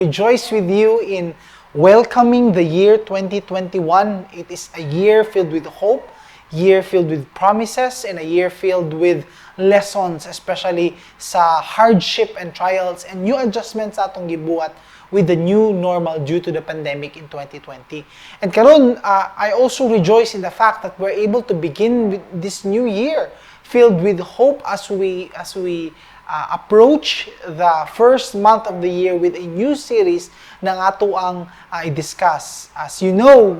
Rejoice with you in welcoming the year 2021. It is a year filled with hope, year filled with promises, and a year filled with lessons, especially sa hardship and trials and new adjustments sa atong gibuhat with the new normal due to the pandemic in 2020. And karon, I also rejoice in the fact that we're able to begin with this new year filled with hope as we approach the first month of the year with a new series ng ato ang i-discuss. As you know,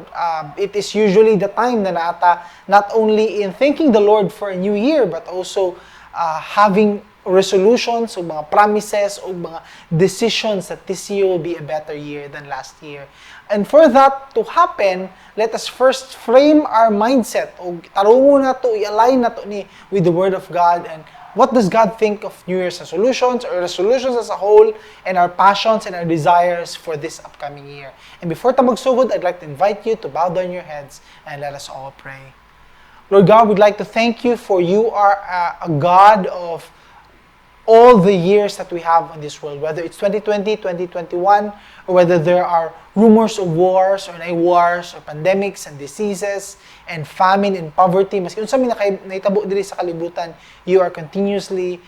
it is usually the time na naa ta not only in thanking the Lord for a new year but also having resolutions o mga promises o mga decisions that this year will be a better year than last year. And for that to happen, let us first frame our mindset o tarungon nato, i-align nato ni with the Word of God and what does God think of New Year's resolutions or resolutions as a whole and our passions and our desires for this upcoming year. And before ta magsugod, I'd like to invite you to bow down your heads and let us all pray. Lord God, we'd like to thank you for you are a God of all the years that we have on this world, whether it's 2020, 2021, or whether there are rumors of wars or naay wars or pandemics and diseases and famine and poverty, maski unsa may nahitabo diri sa kalibutan, you are continuously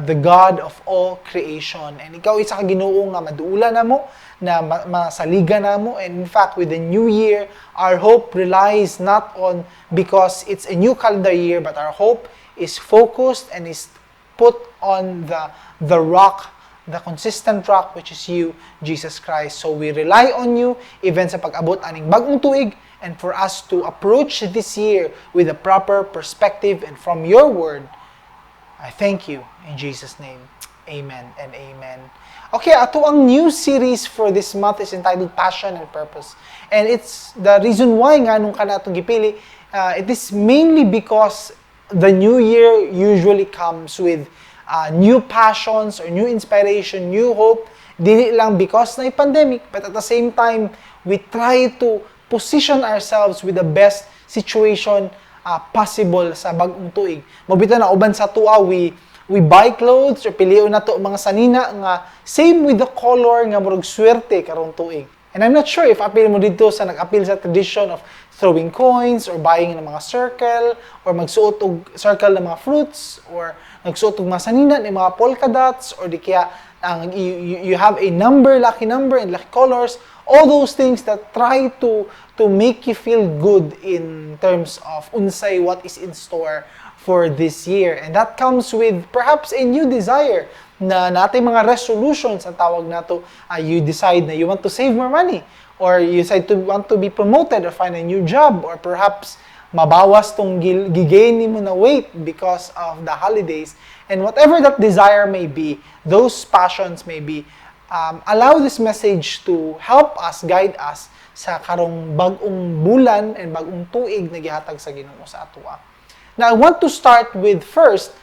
the God of all creation. And ikaw isa ka Ginoo nga maduula namo, na masaligan namo. And in fact, with the new year, our hope relies not on because it's a new calendar year, but our hope is focused and is put on the rock, the consistent rock, which is you, Jesus Christ. So we rely on you even sa pag-abot aning bagong tuig and for us to approach this year with a proper perspective and from your word. I thank you in Jesus' name. Amen and amen. Okay, ato ang new series for this month is entitled Passion and Purpose. And it's the reason why nganong kana atong gipili, it is mainly because the new year usually comes with new passions or new inspiration, new hope. Dili lang because na pandemic, but at the same time, we try to position ourselves with the best situation possible sa bagong tuig. Mao bitaw na uban sa atoa, we buy clothes or pilion nato mga sanina nga same with the color nga murag swerte karong tuig. And I'm not sure if apil mo didto sa nag-apil sa tradition of throwing coins or buying ng mga circle or magsuot og circle ng mga fruits or nagsuot og mga sanina ng mga polka dots or di kaya ang you have a number, lucky number and lucky colors, all those things that try to make you feel good in terms of unsay what is in store for this year. And that comes with perhaps a new desire na naa tay mga resolutions ang tawag nato. You decide na you want to save more money or you decide to want to be promoted or find a new job or perhaps mabawas tong gigain nimo na weight because of the holidays. And whatever that desire may be, those passions may be, allow this message to help us, guide us sa karong bag-ong bulan and bag-ong tuig na gihatag sa Ginoo sa atoa. Now, I want to start with first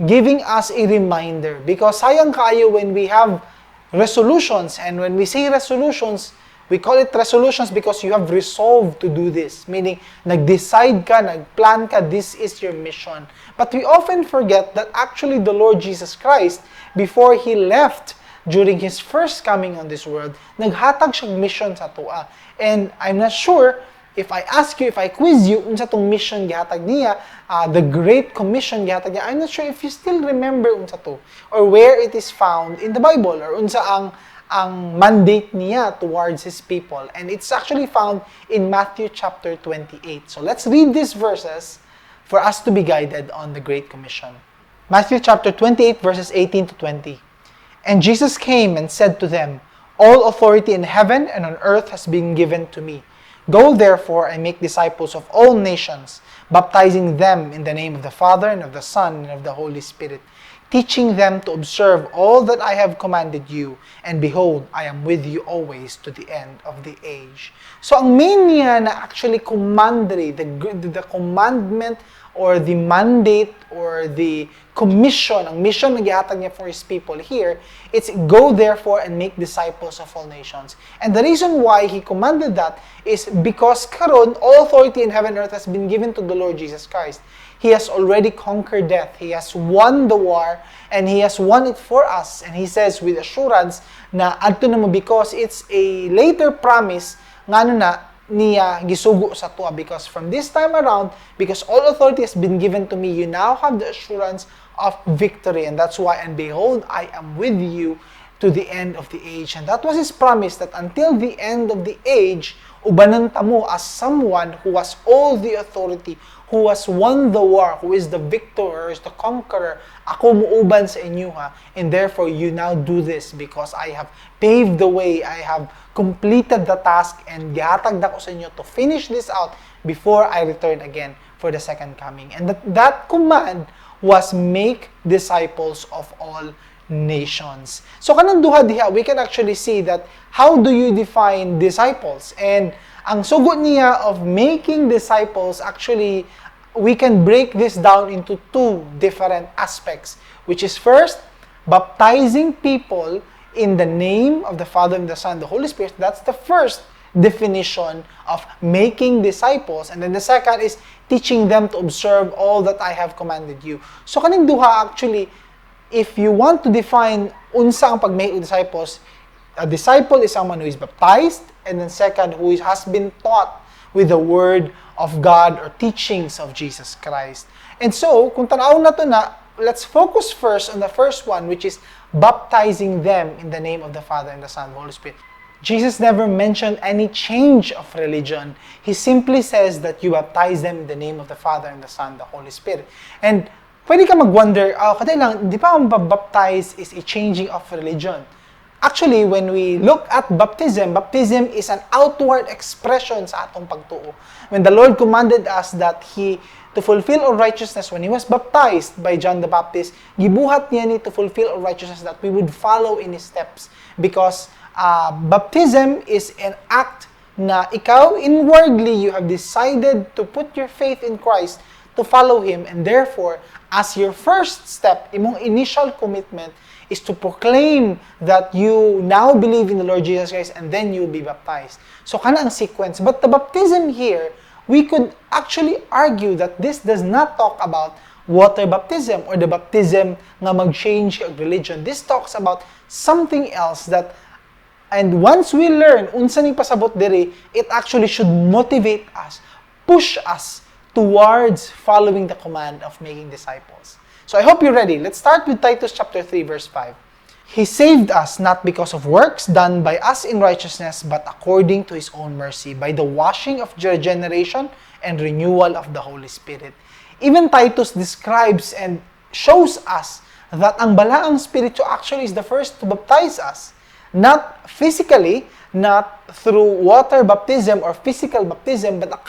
giving us a reminder because sayang kaayo when we have resolutions, and when we say resolutions, we call it resolutions because you have resolved to do this, meaning nag-decide ka, nag-plan ka, this is your mission. But we often forget that actually the Lord Jesus Christ, before He left during His first coming on this world, naghatag siya mission sa atoa. And I'm not sure if I ask you, if I quiz you, unsa tong mission gihatag niya, the Great Commission gihatag niya, I'm not sure if you still remember unsa to or where it is found in the Bible or unsa ang mandate niya towards his people. And it's actually found in Matthew chapter 28. So let's read these verses for us to be guided on the Great Commission. Matthew chapter 28 verses 18 to 20. And Jesus came and said to them, "All authority in heaven and on earth has been given to me. Go therefore and make disciples of all nations, baptizing them in the name of the Father and of the Son and of the Holy Spirit, teaching them to observe all that I have commanded you. And behold, I am with you always to the end of the age." So ang main niya na actually commandery, the commandment or the mandate or the commission, ang mission na gihatag niya for his people here, it's "Go therefore and make disciples of all nations." And the reason why he commanded that is because karon all authority in heaven and earth has been given to the Lord Jesus Christ. He has already conquered death. He has won the war and He has won it for us. And He says with assurance na adto na mo because it's a later promise nga ano na niya gisugo sa atoa, because from this time around, because all authority has been given to me, you now have the assurance of victory. And that's why, "And behold, I am with you to the end of the age." And that was His promise, that until the end of the age, ubanan ta mo as someone who has all the authority, who has won the war, who is the victor, who is the conqueror. Ako muuban sa inyo ha. And therefore, you now do this because I have paved the way, I have completed the task, and gihatag na ko sa inyo to finish this out before I return again for the second coming. And that command was make disciples of all nations. So kanang duha diha, we can actually see that how do you define disciples? And ang sugo niya of making disciples, actually, we can break this down into two different aspects, which is first, baptizing people in the name of the Father and the Son and the Holy Spirit. That's the first definition of making disciples. And then the second is teaching them to observe all that I have commanded you. So kaning duha actually, if you want to define unsa ang pag-make disciples, a disciple is someone who is baptized, and then second, who has been taught with the word of God or teachings of Jesus Christ. And so, kung tanaw nato na, let's focus first on the first one, which is baptizing them in the name of the Father and the Son and the Holy Spirit. Jesus never mentioned any change of religion. He simply says that you baptize them in the name of the Father and the Son and the Holy Spirit. And pwede ka mag-wonder, oh, kadali lang, di ba ang baptize is a changing of religion? Actually, when we look at baptism, baptism is an outward expression sa atong pagtuo. When the Lord commanded us that He to fulfill all righteousness, when He was baptized by John the Baptist, gibuhat niya ni to fulfill all righteousness, that we would follow in His steps. Because baptism is an act na ikaw inwardly, you have decided to put your faith in Christ, to follow Him, and therefore, as your first step, imong initial commitment is to proclaim that you now believe in the Lord Jesus Christ, and then you'll be baptized. So kana ang sequence. But the baptism here, we could actually argue that this does not talk about water baptism or the baptism nga mag-change og religion. This talks about something else that, and once we learn unsa ning pasabot diri, it actually should motivate us, push us towards following the command of making disciples. So I hope you're ready. Let's start with Titus chapter 3 verse 5. "He saved us not because of works done by us in righteousness, but according to His own mercy, by the washing of regeneration and renewal of the Holy Spirit." Even Titus describes and shows us that ang Balaang Spiritu actually is the first to baptize us. Not physically, not through water baptism or physical baptism, but a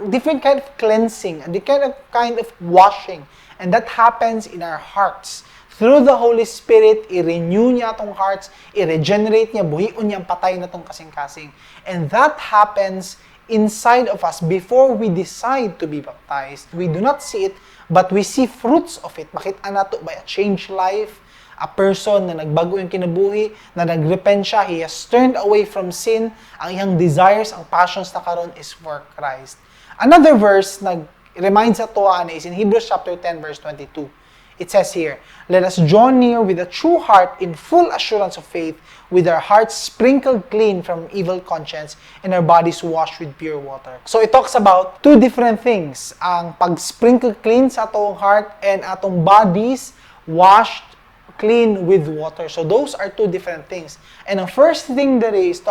different kind of cleansing, a different kind of washing. And that happens in our hearts. Through the Holy Spirit, i-renew niya atong hearts, i-regenerate niya, buhion niya ang patay natong kasing-kasing. And that happens inside of us before we decide to be baptized. We do not see it, but we see fruits of it. Makita nato by a changed life, a person na nagbago yung kinabuhi, na nagrepent siya, he has turned away from sin, ang iyang desires, ang passions na karon is for Christ. Another verse nag reminds ato ani is in Hebrews chapter 10 verse 22. It says here, "Let us draw near with a true heart in full assurance of faith, with our hearts sprinkled clean from evil conscience and our bodies washed with pure water." So it talks about two different things. Ang pag-sprinkle clean sa atong heart and atong bodies washed clean with water. So those are two different things. And ang first thing that is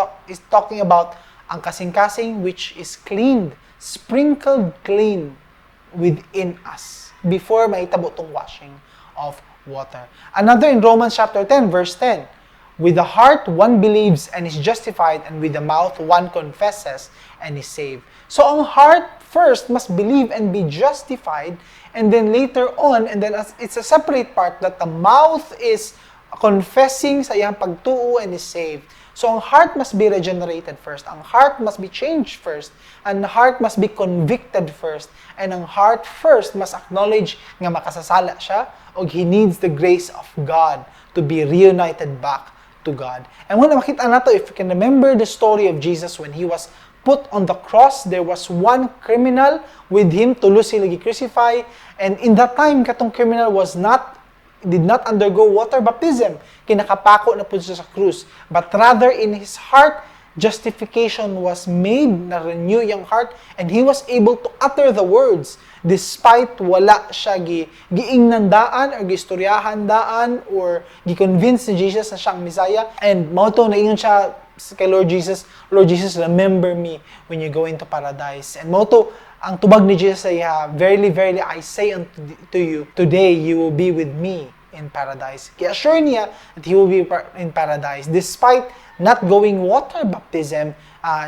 talking about ang kasing-kasing which is cleaned, sprinkled clean within us before mahitabo tong washing of water. Another in Romans chapter 10 verse 10. "With the heart one believes and is justified, and with the mouth one confesses and is saved." So ang heart first must believe and be justified, and then later on, and then as it's a separate part that the mouth is confessing sa iyang pagtuo and is saved. So ang heart must be regenerated first. Ang heart must be changed first. And the heart must be convicted first. And ang heart first must acknowledge nga makasasala siya o he needs the grace of God to be reunited back to God. And when makita nato, if you can remember the story of Jesus when he was put on the cross. There was one criminal with him, tulo sila gi-crucify. And in that time, katong criminal was not did not undergo water baptism. Kinakapako na pud siya sa krus. But rather, in his heart, justification was made, na renew iyang heart, and he was able to utter the words despite wala siya giingnan daan or giistoryahan daan or gi-convince ni Jesus na siya ang Messiah. And mao to naingon siya kay Lord Jesus, "Lord Jesus, remember me when you go into paradise." And mao to ang tubag ni Jesus sa iya, "Verily, verily, I say unto to you, today you will be with me in paradise." Gi-assure niya that he will be in paradise despite not going water baptism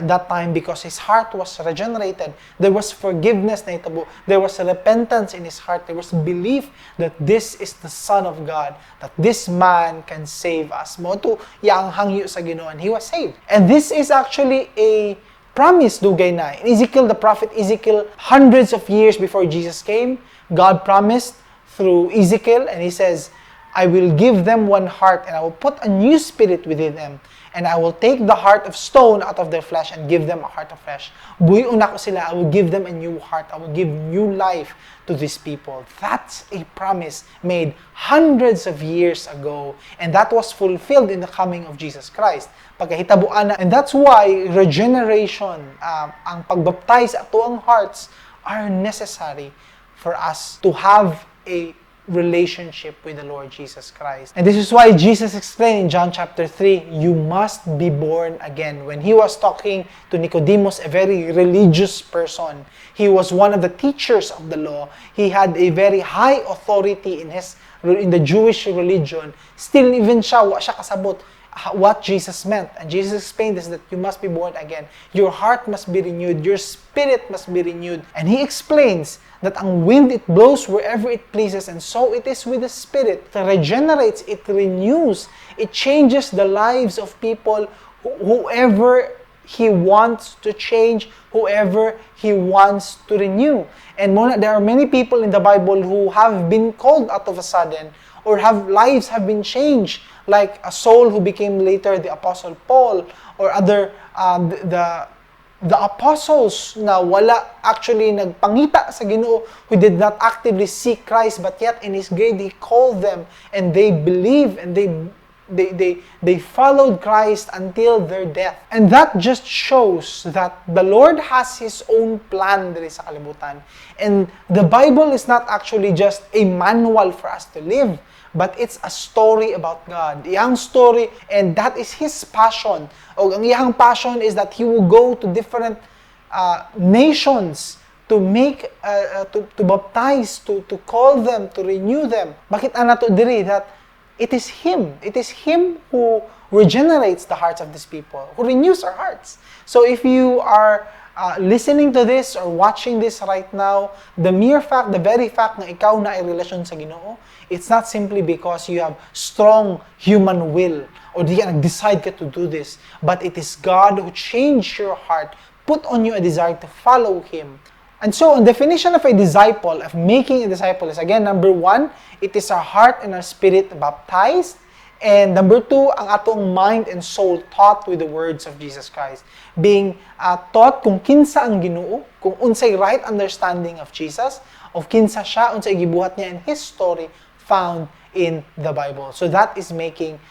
that time because his heart was regenerated. There was forgiveness na hitabo. There was repentance in his heart. There was belief that this is the Son of God, that this man can save us. Mao to iyang hangyo sa Ginoo, and he was saved. And this is actually a promise dugay na. In Ezekiel, the prophet Ezekiel, hundreds of years before Jesus came, God promised through Ezekiel, and he says, "I will give them one heart, and I will put a new spirit within them. And I will take the heart of stone out of their flesh and give them a heart of flesh." Buhion nako sila, I will give them a new heart. I will give new life to these people. That's a promise made hundreds of years ago. And that was fulfilled in the coming of Jesus Christ. Pagkahitabo ana, and that's why regeneration, ang pagbaptize atoang hearts are necessary for us to have a relationship with the Lord Jesus Christ. And this is why Jesus explained in John chapter 3, "You must be born again." When he was talking to Nicodemus, a very religious person, he was one of the teachers of the law. He had a very high authority in the Jewish religion. Still, even siya, wa siya kasabot what Jesus meant. And Jesus explained this, that you must be born again. Your heart must be renewed. Your spirit must be renewed. And he explains that ang wind, it blows wherever it pleases, and so it is with the Spirit. It regenerates, it renews, it changes the lives of people, whoever He wants to change, whoever He wants to renew. And mao na, there are many people in the Bible who have been called out of a sudden or have lives have been changed, like a Saul who became later the Apostle Paul, or other the apostles na wala actually nagpangita sa Ginoo, who did not actively seek Christ, but yet in His grace He called them and they believe and they followed Christ until their death. And that just shows that the Lord has His own plan diri sa kalibutan. And the Bible is not actually just a manual for us to live, but it's a story about God. Iyang story, and that is His passion. O ang iyang passion is that He will go to different nations to make to baptize, to call them, to renew them. Bakit ana to diri that it is Him. It is Him who regenerates the hearts of these people, who renews our hearts. So if you are listening to this or watching this right now, the mere fact, the very fact na ikaw naay relasyon sa Ginoo, it's not simply because you have strong human will or di ka nag-decide ka to do this, but it is God who changed your heart, put on you a desire to follow Him. And so, ang definition of a disciple, of making a disciple is, again, number one, it is our heart and our spirit baptized. And number two, ang atong mind and soul taught with the words of Jesus Christ. Being taught kung kinsa ang Ginoo, kung unsay right understanding of Jesus, of kinsa siya, unsay gibuhat niya, and His story found in the Bible. So that is making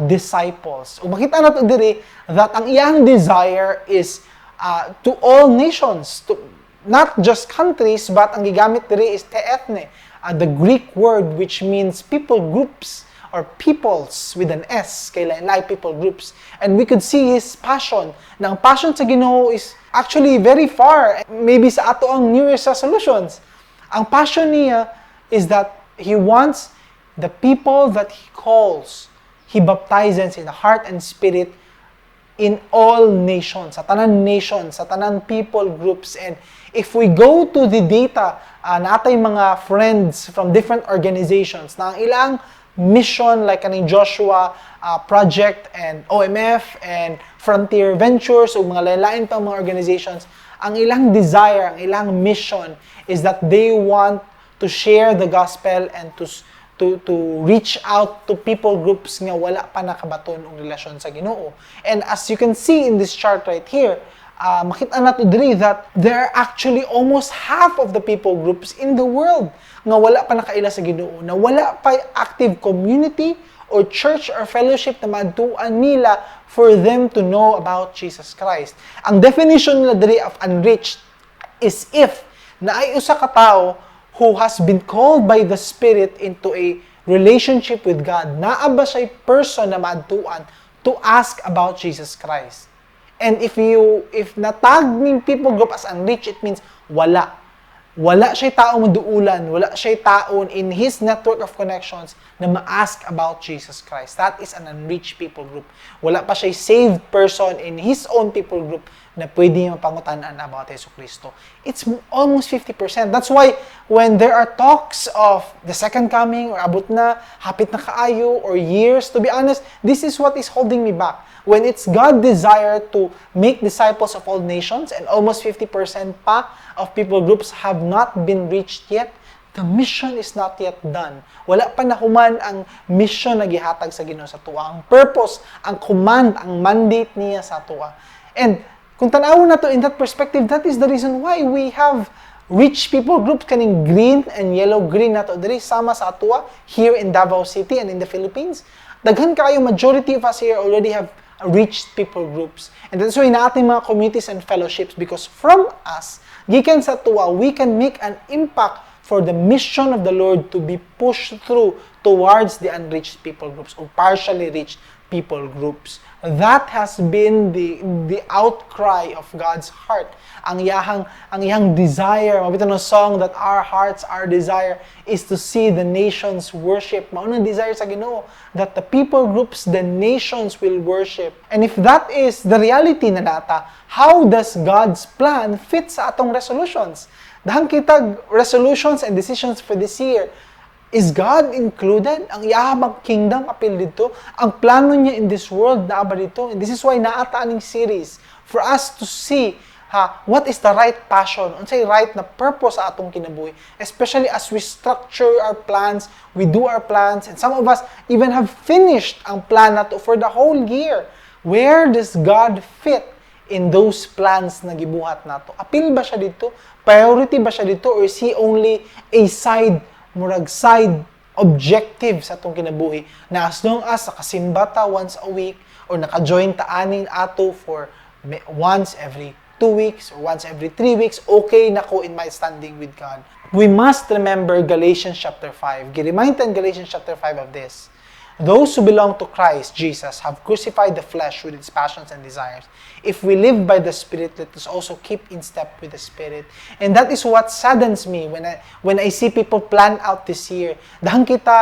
disciples. Ug makita nato diri that ang iyang desire is to all nations, to not just countries, but ang gigamit diri is te ethne, the Greek word which means people groups or peoples with an S, kay lain people groups. And we could see his passion. Na ang passion sa Ginoo is actually very far, maybe sa ato ang New Year's resolutions. Ang passion niya is that he wants the people that he calls, he baptizes in the heart and spirit in all nations, sa tanan nations, sa tanan people groups. And if we go to the data, natay mga friends from different organizations na ang ilang mission, like kaning Joshua Project and OMF and Frontier Ventures o mga lain-lain pang mga organizations, ang ilang desire, ang ilang mission is that they want to share the gospel and to reach out to people groups nga wala pa nakabaton og relasyon sa Ginoo. And as you can see in this chart right here, Makita nato diri that there are actually almost half of the people groups in the world nga wala pa nakaila sa Ginoo, na wala pa active community or church or fellowship na maadtuan nila for them to know about Jesus Christ. Ang definition nila diri of unreached is if naay usa ka tawo who has been called by the Spirit into a relationship with God, naa ba siya person na maadtuan to ask about Jesus Christ? And if natag ning people group as unreached, it means wala. Wala siya tao maduulan, wala siya taon in his network of connections na ma-ask about Jesus Christ. That is an unreached people group. Wala pa siya saved person in his own people group na pwede niya mapangutanan about Jesu Cristo. It's almost 50%. That's why when there are talks of the second coming or abot na, hapit na kaayo, or years, to be honest, this is what is holding me back. When it's God's desire to make disciples of all nations and almost 50% pa of people groups have not been reached yet, the mission is not yet done. Wala pa nahuman ang mission na gihatag sa Ginoo sa atoa. Ang purpose, ang command, ang mandate niya sa atoa. And kung tan-awon nato in that perspective, that is the reason why we have rich people groups, kaning green and yellow green nato diri sama sa atoa here in Davao City and in the Philippines. Daghan kaayo, majority of us here already have reached people groups. And that's why naa ating mga communities and fellowships, because from us, gikan sa atoa, we can make an impact for the mission of the Lord to be pushed through towards the unreached people groups or partially reached people groups. That has been the outcry of God's heart. Ang iyang desire, mao bitaw ng song that our hearts, our desire is to see the nations worship. Mao nang desire sa Ginoo that the people groups, the nations will worship. And if that is the reality na nata, how does God's plan fit sa atong resolutions? Daghan kitag resolutions and decisions for this year. Is God included? Ang iyahang kingdom apil didto? Ang plano niya in this world naa ba didto? And this is why naa ta aning series for us to see, ha, what is the right passion, unsay right na purpose sa atong kinabuhi, especially as we structure our plans, we do our plans, and some of us even have finished ang plan nato for the whole year. Where does God fit in those plans na gibuhat nato? Apil ba siya didto? Priority ba siya didto? Or is He only a side, murag side objective sa atong kinabuhi na as long as nakasimba ta once a week or naka-join ta aning ato for once every 2 weeks or once every 3 weeks, okay na ko in my standing with God? We must remember Galatians chapter 5. Gi-remind in Galatians chapter 5 of this. "Those who belong to Christ Jesus have crucified the flesh with its passions and desires. If we live by the Spirit, let us also keep in step with the Spirit." And that is what saddens me when I see people plan out this year. Daghan kita,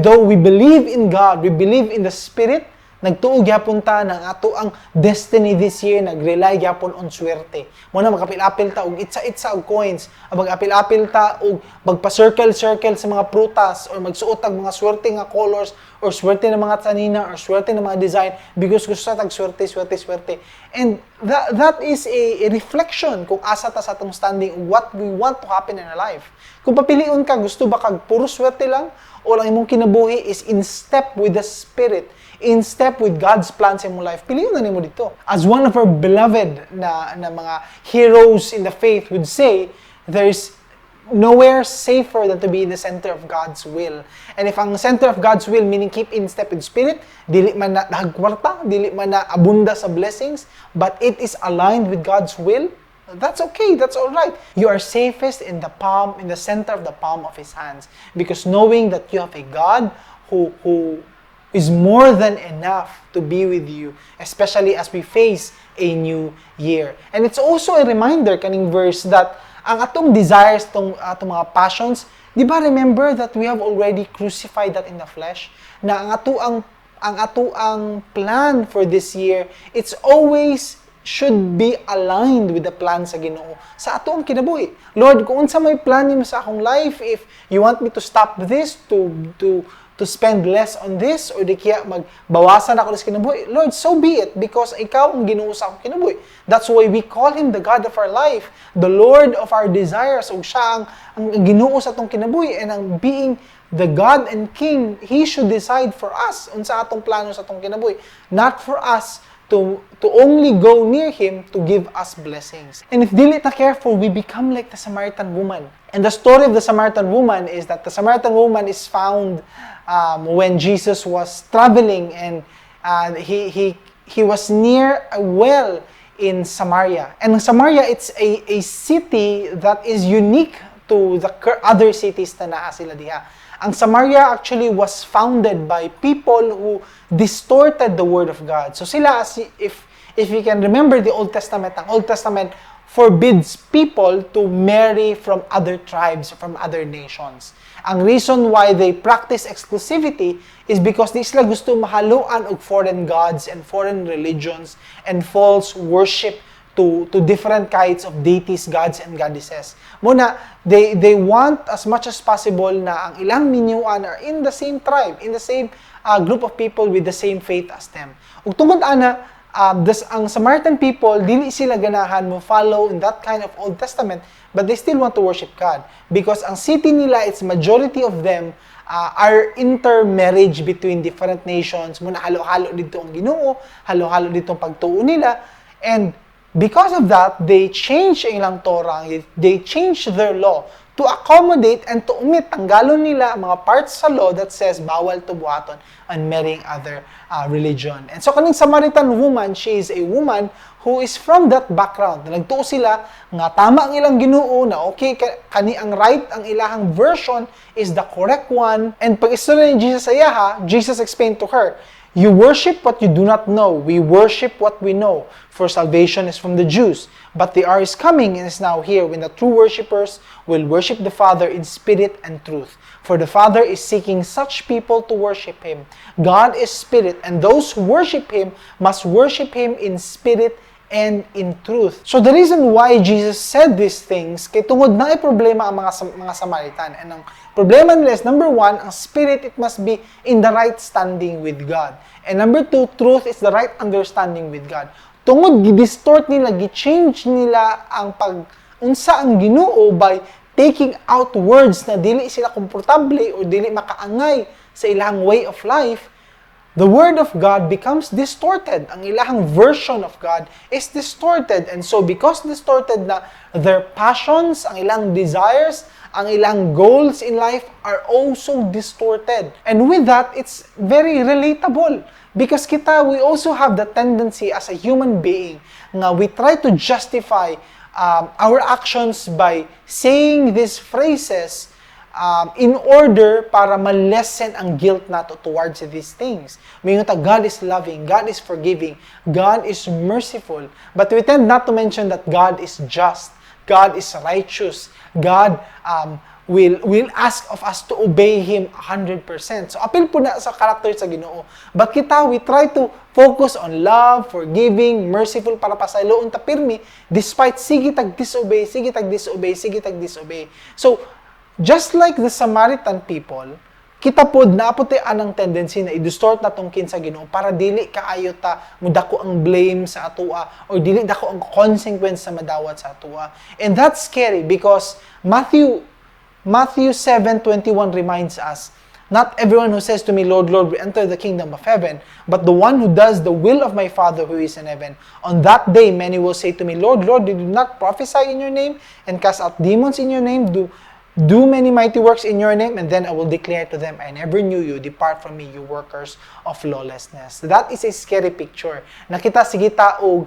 though we believe in God, we believe in the Spirit, nagtuo gyapon ta ng ato ang destiny this year nag-rely gyapon on swerte. Mao na magapil-apil ta og itsa-itsa og coins, o mag-apil-apil ta og magpa-circle-circle sa mga prutas or magsuot og mga swerte nga colors or swerte na mga tsanina or swerte na mga design because gusto tag swerte, swerte, swerte. And that is a reflection kung asa ta sa atong standing, what we want to happen in our life. Kung papilion ka, gusto ba kag puro swerte lang o ang imong kinabuhi is in step with the Spirit, in step with God's plans in imong life? Pilion na nimo didto. As one of our beloved na mga heroes in the faith would say, there's nowhere safer than to be in the center of God's will. And if ang center of God's will, meaning keep in step with Spirit, dili man na kwarta, dili man na abunda sa blessings, but it is aligned with God's will, that's okay, that's all right. You are safest in the palm, in the center of the palm of His hands. Because knowing that you have a God who is more than enough to be with you, especially as we face a new year. And it's also a reminder, kaning verse, that ang atong desires, tong atong mga passions, di ba, remember that we have already crucified that in the flesh? Na ang ato ang plan for this year, it's always should be aligned with the plan sa Ginoo sa ato ang kinabuhi. Lord, kung unsa may plan nimo sa akong life, if you want me to stop this, to spend less on this, or di kaya magbawasan ako sa kinabuhi, Lord, so be it, because ikaw ang Ginoo sa akong kinabuhi. That's why we call Him the God of our life, the Lord of our desires, ug siya ang Ginoo sa atong kinabuhi, and ang being the God and King, He should decide for us unsa atong plano sa atong kinabuhi, not for us to only go near Him to give us blessings. And if dili ta careful, we become like the Samaritan woman. And the story of the Samaritan woman is that the Samaritan woman is found when Jesus was traveling and he was near a well in Samaria. And in Samaria, it's a city that is unique to the other cities na naa sila diha. Ang Samaria actually was founded by people who distorted the word of God. So sila, if you can remember the Old Testament, ang Old Testament forbids people to marry from other tribes, from other nations. Ang reason why they practice exclusivity is because di sila gusto mahaluan og foreign gods and foreign religions and false worship to different kinds of deities, gods, and goddesses. Mao na, they want as much as possible na ang ilang minyuan are in the same tribe, in the same group of people with the same faith as them. Ug tungod ana, ang Samaritan people, dili sila ganahan mo follow in that kind of Old Testament, but they still want to worship God. Because ang city nila, it's majority of them are intermarriage between different nations. Mao na halo-halo didto ang Ginoo, halo-halo didto ang pagtuo nila. And because of that, they change ang ilang Torah, they change their law to accommodate and to omit, tanggalon nila ang mga parts sa law that says bawal to buhaton on marrying other religion. And so kaning Samaritan woman, she is a woman who is from that background. Na nagtuo sila nga tama ang ilang Ginoo, na okay kani ang right, ang ilahang version is the correct one. And pag istorya ni Jesus sa iyaha, Jesus explained to her, "You worship what you do not know. We worship what we know, for salvation is from the Jews. But the hour is coming and is now here when the true worshippers will worship the Father in spirit and truth. For the Father is seeking such people to worship Him. God is spirit, and those who worship Him must worship Him in spirit and in truth." So the reason why Jesus said these things, kay tungod naay problema ang mga Samaritan. And ang problema nila is, number one, ang spirit, it must be in the right standing with God. And number two, truth is the right understanding with God. Tungod gi-distort nila, gi-change nila ang pag unsa ang Ginoo by taking out words na dili sila komportable or dili makaangay sa ilang way of life, the word of God becomes distorted. Ang ilahang version of God is distorted. And so because distorted na, their passions, ang ilang desires, ang ilang goals in life are also distorted. And with that, it's very relatable. Because kita, we also have the tendency as a human being nga we try to justify our actions by saying these phrases in order para ma-lessen ang guilt nato towards these things. Moingon ta, God is loving, God is forgiving, God is merciful. But we tend not to mention that God is just, God is righteous, God will ask of us to obey Him 100%. So, apil pod na sa character sa Ginoo. But kita, we try to focus on love, forgiving, merciful para pasayloon ta pirmi despite sige tag disobey, sige tag disobey, sige tag disobey. So, just like the Samaritan people, kita pod naa pod tay anang tendency na i-distort natong kinsa Ginoo para dili kaayo ta mudako ang blame sa atoa or dili dako ang consequence sa madawat sa atoa. And that's scary because Matthew 7:21 reminds us, "Not everyone who says to me, 'Lord, Lord,' will enter the kingdom of heaven, but the one who does the will of my Father who is in heaven. On that day, many will say to me, 'Lord, Lord, did we not prophesy in your name and cast out demons in your name, do many mighty works in your name?' And then I will declare to them, 'I never knew you. Depart from me, you workers of lawlessness.'" That is a scary picture. Nakita sige ta og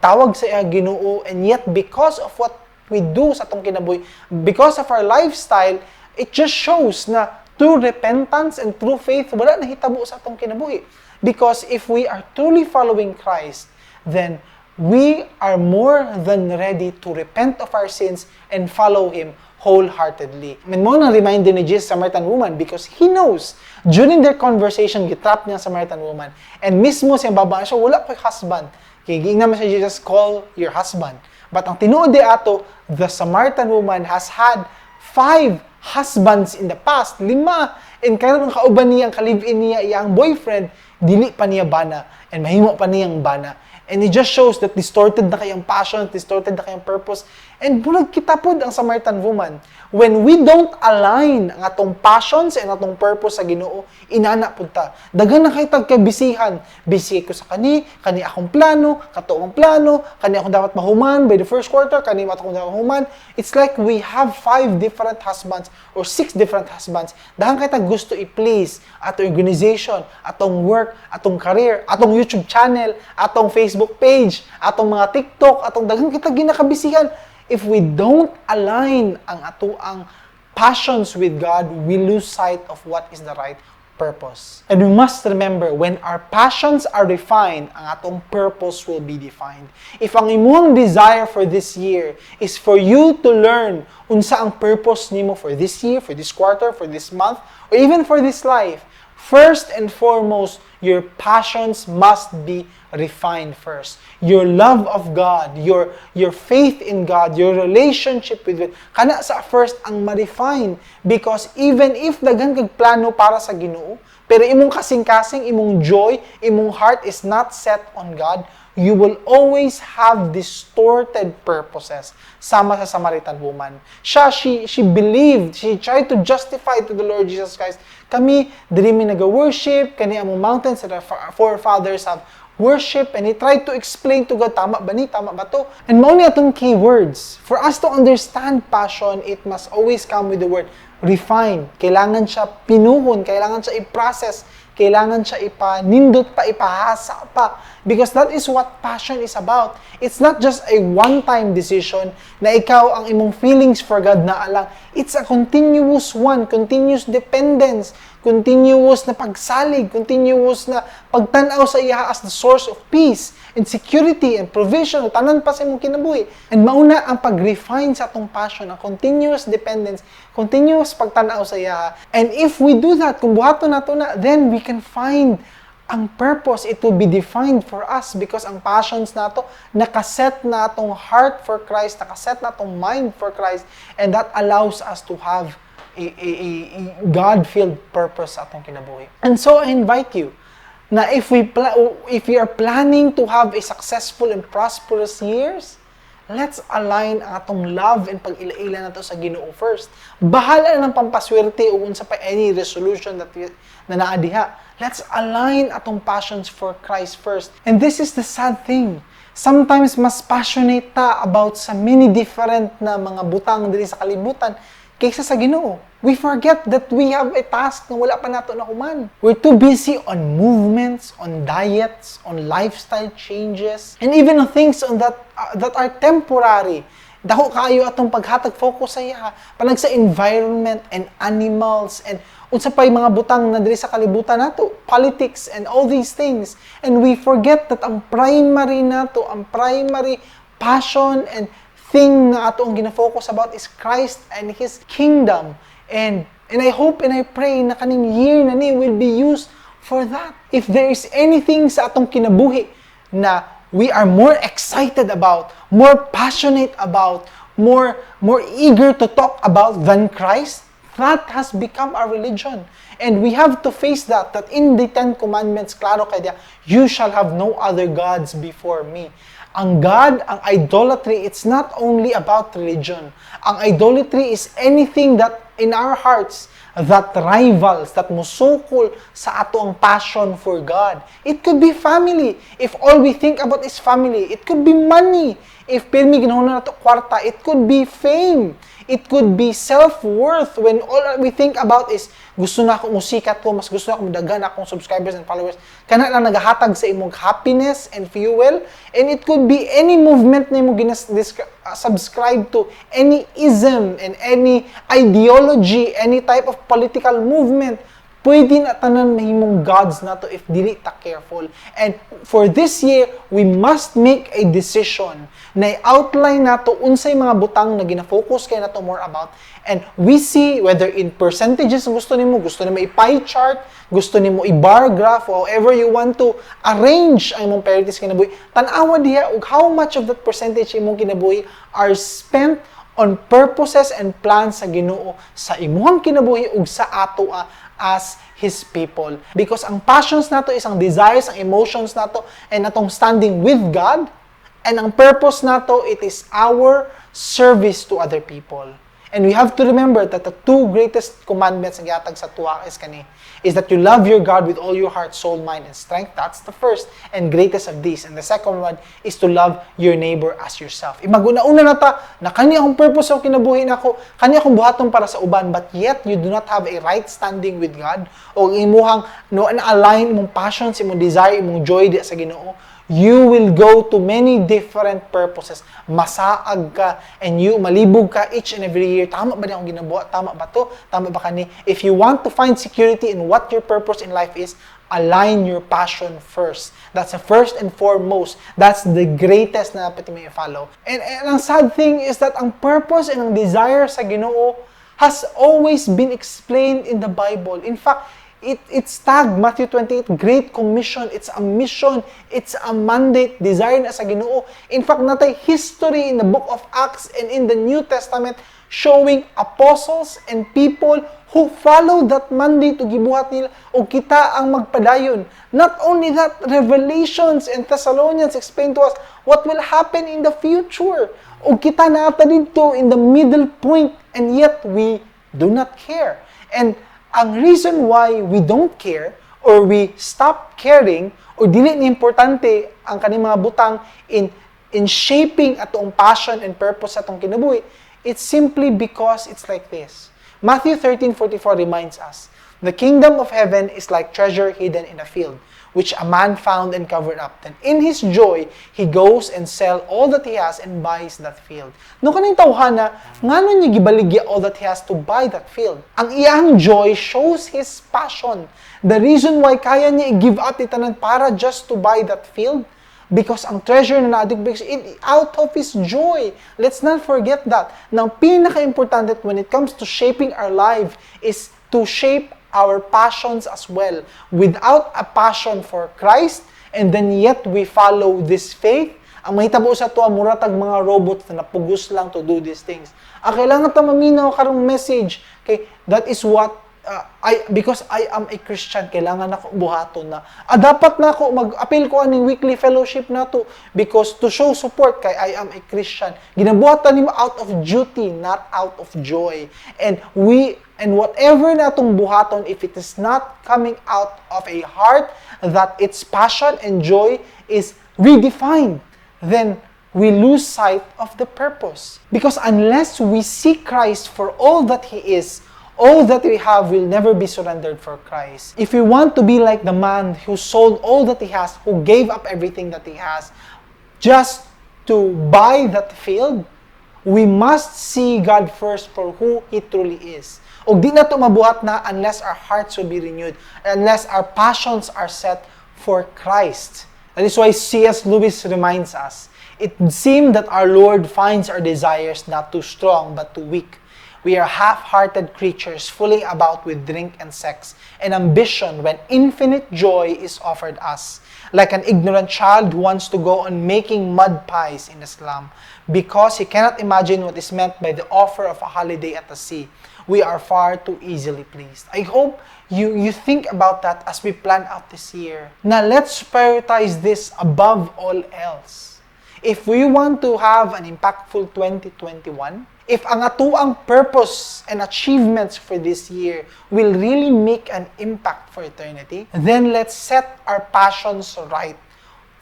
tawag sa iya Ginoo, and yet because of what we do sa atong kinabuhi, because of our lifestyle, it just shows na true repentance and true faith wala nahitabo sa atong kinabuhi. Because if we are truly following Christ, then we are more than ready to repent of our sins and follow Him wholeheartedly. I mean, mao nang reminder ni Jesus sa Samaritan woman because He knows during their conversation, gitrap niya ang Samaritan woman. And mismo siyang babaan siya, "Wala ko'y husband." Kay giingnan man siya Jesus, "Call your husband." But ang tinuod di ato, the Samaritan woman has had five husbands in the past, lima. And karon ang kauban niya, ang ka-live-in niya, iyang boyfriend, dili pa niya bana. And mahimo pa niyang bana. And it just shows that distorted na kayong passion, distorted na kayong purpose. And murag kita pod ang Samaritan woman. When we don't align ang atong passions and atong purpose sa Ginoo, inana pud ta. Daghan na kay tag kabisihan. Busy ko sa kani, kani akong plano, kato akong plano, kani akong dapat mahuman by the first quarter, kani akong dapat mahuman. It's like we have five different husbands or six different husbands. Daghan kay tag gusto i-please atong organization, atong work, atong career, atong YouTube channel, atong Facebook page, atong mga TikTok, atong daghan kita ginakabisihan. If we don't align ang atoang passions with God, we lose sight of what is the right purpose. And we must remember, when our passions are refined, ang atong purpose will be defined. If ang imong desire for this year is for you to learn unsa ang purpose nimo for this year, for this quarter, for this month, or even for this life, first and foremost, your passions must be refined first. Your love of God, your faith in God, your relationship with God, kana sa first ang ma-refine, because even if daghan kag plano para sa Ginoo, pero imong kasing-kasing, imong joy, imong heart is not set on God, you will always have distorted purposes. Sama sa Samaritan woman. Siya, she believed, she tried to justify to the Lord Jesus Christ, "Kami, diri mi naga-worship, kani among mountains that our forefathers have worship," and he tried to explain to God, "Tama ba ni? Tama ba to?" And mao ni atong keywords. For us to understand passion, it must always come with the word "refine." Kailangan siya pinuhon, kailangan siya i-process, kailangan siya ipanindot pa, ipahasa pa. Because that is what passion is about. It's not just a one-time decision na ikaw ang imong feelings for God na alang. It's a continuous one, continuous dependence, continuous na pagsalig, continuous na pagtanaw sa iya as the source of peace and security and provision, tanan pa sa imong kinabuhi. And mauna ang pag-refine sa atong passion, ang continuous dependence, continuous pagtanaw sa iya. And if we do that, kung buhaton nato na, then we can find ang purpose. It will be defined for us because ang passions nato nakaset na atong heart for Christ, nakaset na atong mind for Christ, and that allows us to have a God-filled purpose sa atong kinabuhi. And so I invite you na if we are planning to have a successful and prosperous years, let's align ang atong love and pag-ila-ila nato sa Ginoo first. Bahala na ng pampaswerte o unsa pa any resolution na naa diha. Let's align atong passions for Christ first. And this is the sad thing. Sometimes mas passionate ta about sa many different na mga butang diri sa kalibutan kaysa sa Ginoo. We forget that we have a task na wala pa nato na human. We're too busy on movements, on diets, on lifestyle changes, and even on things on that are temporary. Dako kaayo atong paghatag focus sa iya, panag sa environment and animals and unsa pay mga butang na diri sa kalibutan nato, politics and all these things. And we forget that ang primary nato, ang primary passion and thing na ato ang gina-focus about is Christ and His kingdom. And I hope and I pray na kaning year na ni will be used for that. If there is anything sa atong kinabuhi na we are more excited about, more passionate about, more eager to talk about than Christ, that has become our religion. And we have to face that in the Ten Commandments, klaro kay diya, "You shall have no other gods before me." Ang God, ang idolatry, it's not only about religion. Ang idolatry is anything that in our hearts that rivals, that musukol sa ato ang passion for God. It could be family. If all we think about is family. It could be money. If pirmi ginahuna nato kwarta. It could be fame. It could be self-worth when all we think about is gusto na ako musikat ko, mas gusto na ako mudaghan akong subscribers and followers. Kana lang nagahatag sa imong happiness and fuel. And it could be any movement na imong subscribe to, any ism and any ideology, any type of political movement. Pwede na tanan mahimong gods nato if dili ta careful. And for this year, we must make a decision na i-outline nato unsay mga butang na gina-focus kay nato more about. And we see whether in percentages gusto nimo i-pie chart, gusto nimo i-bar graph, or however you want to arrange ang imong priorities kinabuhi. Tan-awa diha og how much of that percentage imong kinabuhi are spent on purposes and plans sa Ginoo sa imuhang kinabuhi ug sa ato as His people. Because ang passions nato is ang desires, ang emotions nato, and atong standing with God, and ang purpose nato, it is our service to other people. And we have to remember that the two greatest commandments ang gihatag sa atoa is kani, is that you love your God with all your heart, soul, mind, and strength. That's the first and greatest of these. And the second one is to love your neighbor as yourself. Maguna-una na ta, na kani akong purpose sa kinabuhi nako, kani akong buhaton para sa uban, but yet you do not have a right standing with God, o imuhang no na-align imong passions, imong desire, imong joy di sa Ginoo, you will go to many different purposes. Masaag ka and you malibog ka each and every year. Tama ba ni akong ginabuhat? Tama ba to? Tama ba kani? If you want to find security in what your purpose in life is, align your passion first. That's the first and foremost. That's the greatest na dapat mo i-follow. And ang sad thing is that ang purpose and ang desire sa Ginoo has always been explained in the Bible. In fact, it's tagged Matthew 28, Great Commission. It's a mission. It's a mandate. Desire na sa Ginoo. In fact, naa tay history in the book of Acts and in the New Testament showing apostles and people who follow that mandate ug gibuhat nila ug kita ang magpadayon. Not only that, Revelations and Thessalonians explain to us what will happen in the future. Ug kita naa ta didto in the middle point, and yet we do not care. And ang reason why we don't care or we stop caring or dili ni importante ang kaning mga butang in shaping atong passion and purpose sa atong kinabuhi, it's simply because it's like this. Matthew 13:44 reminds us, "The kingdom of heaven is like treasure hidden in a field, which a man found and covered up. Then in his joy, he goes and sell all that he has and buys that field." No kaning tawhana, ngano niya gibaligya all that he has to buy that field? Ang iyang joy shows his passion. The reason why kaya niya i-give up tanan para just to buy that field, because ang treasure na naa, because it, out of his joy. Let's not forget that. Nang pinaka-importante when it comes to shaping our life is to shape our passions as well. Without a passion for Christ, and then yet we follow this faith, ang mahitabo sa atoa, mura tag mga robots na napugos lang to do these things. Ang kailangan ta maminaw karong message, okay, that is what I because I am a Christian, kailangan ako buhaton na. Ah, dapat na ako mag-apil ko aning weekly fellowship na to because to show support kay I am a Christian. Ginabuhatan nimo out of duty, not out of joy. And whatever na atong buhaton, if it is not coming out of a heart that its passion and joy is redefined, then we lose sight of the purpose. Because unless we see Christ for all that He is, all that we have will never be surrendered for Christ. If we want to be like the man who sold all that he has, who gave up everything that he has, just to buy that field, we must see God first for who He truly is. Ug di nato mabuhat na unless our hearts will be renewed, unless our passions are set for Christ. That is why C.S. Lewis reminds us, "It seemed that our Lord finds our desires not too strong but too weak. We are half-hearted creatures fooling about with drink and sex and ambition when infinite joy is offered us. Like an ignorant child who wants to go on making mud pies in the slum because he cannot imagine what is meant by the offer of a holiday at the sea. We are far too easily pleased." I hope you think about that as we plan out this year. Now let's prioritize this above all else. If we want to have an impactful 2021, if ang atoang purpose and achievements for this year will really make an impact for eternity, then let's set our passions right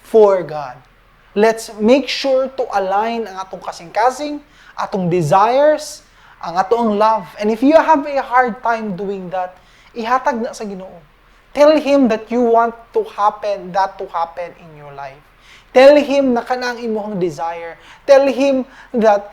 for God. Let's make sure to align ang atong kasing-kasing, atong desires, ang atong love. And if you have a hard time doing that, ihatag na sa Ginoo. Tell Him that you want to happen, that to happen in your life. Tell Him na kanang imong desire. Tell Him that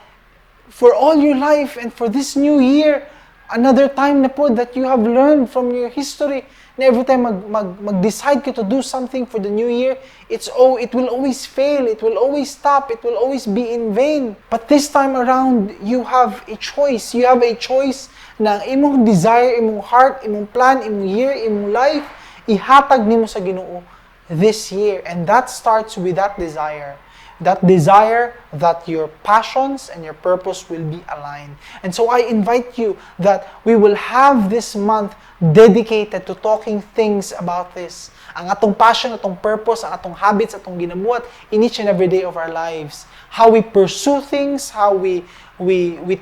for all your life and for this new year, another time na po that you have learned from your history, na every time mag-decide ka to do something for the new year, it will always fail, it will always stop, it will always be in vain. But this time around, you have a choice. You have a choice na ang imong desire, imong heart, imong plan, imong year, imong life, ihatag nimo sa Ginoo this year. And that starts with that desire. That desire that your passions and your purpose will be aligned. And so I invite you that we will have this month dedicated to talking things about this. Ang atong passion, atong purpose, ang atong habits, atong ginabuhat in each and every day of our lives. How we pursue things, how we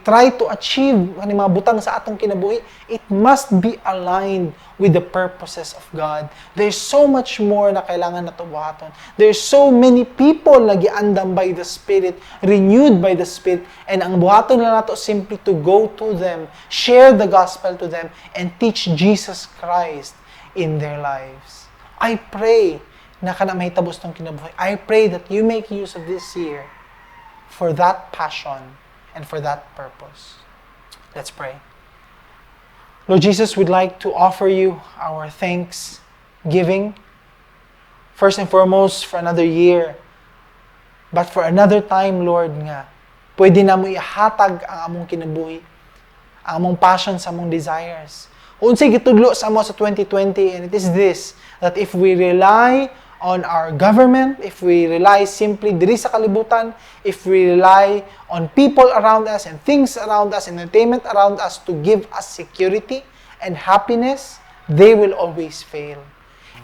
try to achieve ang mga butang sa atong kinabuhi, it must be aligned with the purposes of God. There's so much more na kailangan nato buhaton. There's so many people na giandam by the Spirit, renewed by the Spirit, and ang buhaton lang nato simply to go to them, share the gospel to them, and teach Jesus Christ in their lives. I pray na kana mahitabo sa atong kinabuhi. I pray that you make use of this year for that passion and for that purpose. Let's pray. Lord Jesus, we'd like to offer you our thanksgiving. First and foremost, for another year. But for another time, Lord, nga, pwede namo ihatag ang among kinabuhi, ang among passion sa among desires. Unsay gitudlo sa amo sa 2020, and it is this, that if we rely on our government, if we rely simply diri sa kalibutan, if we rely on people around us and things around us, entertainment around us to give us security and happiness, they will always fail.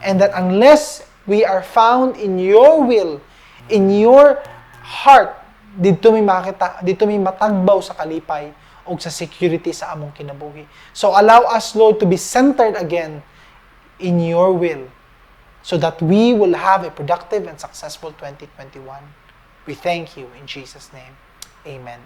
And that unless we are found in your will, in your heart, didto mi makita, didto mi matagbaw sa kalipay o sa security sa among kinabuhi. So allow us, Lord, to be centered again in your will so that we will have a productive and successful 2021. We thank you in Jesus' name. Amen.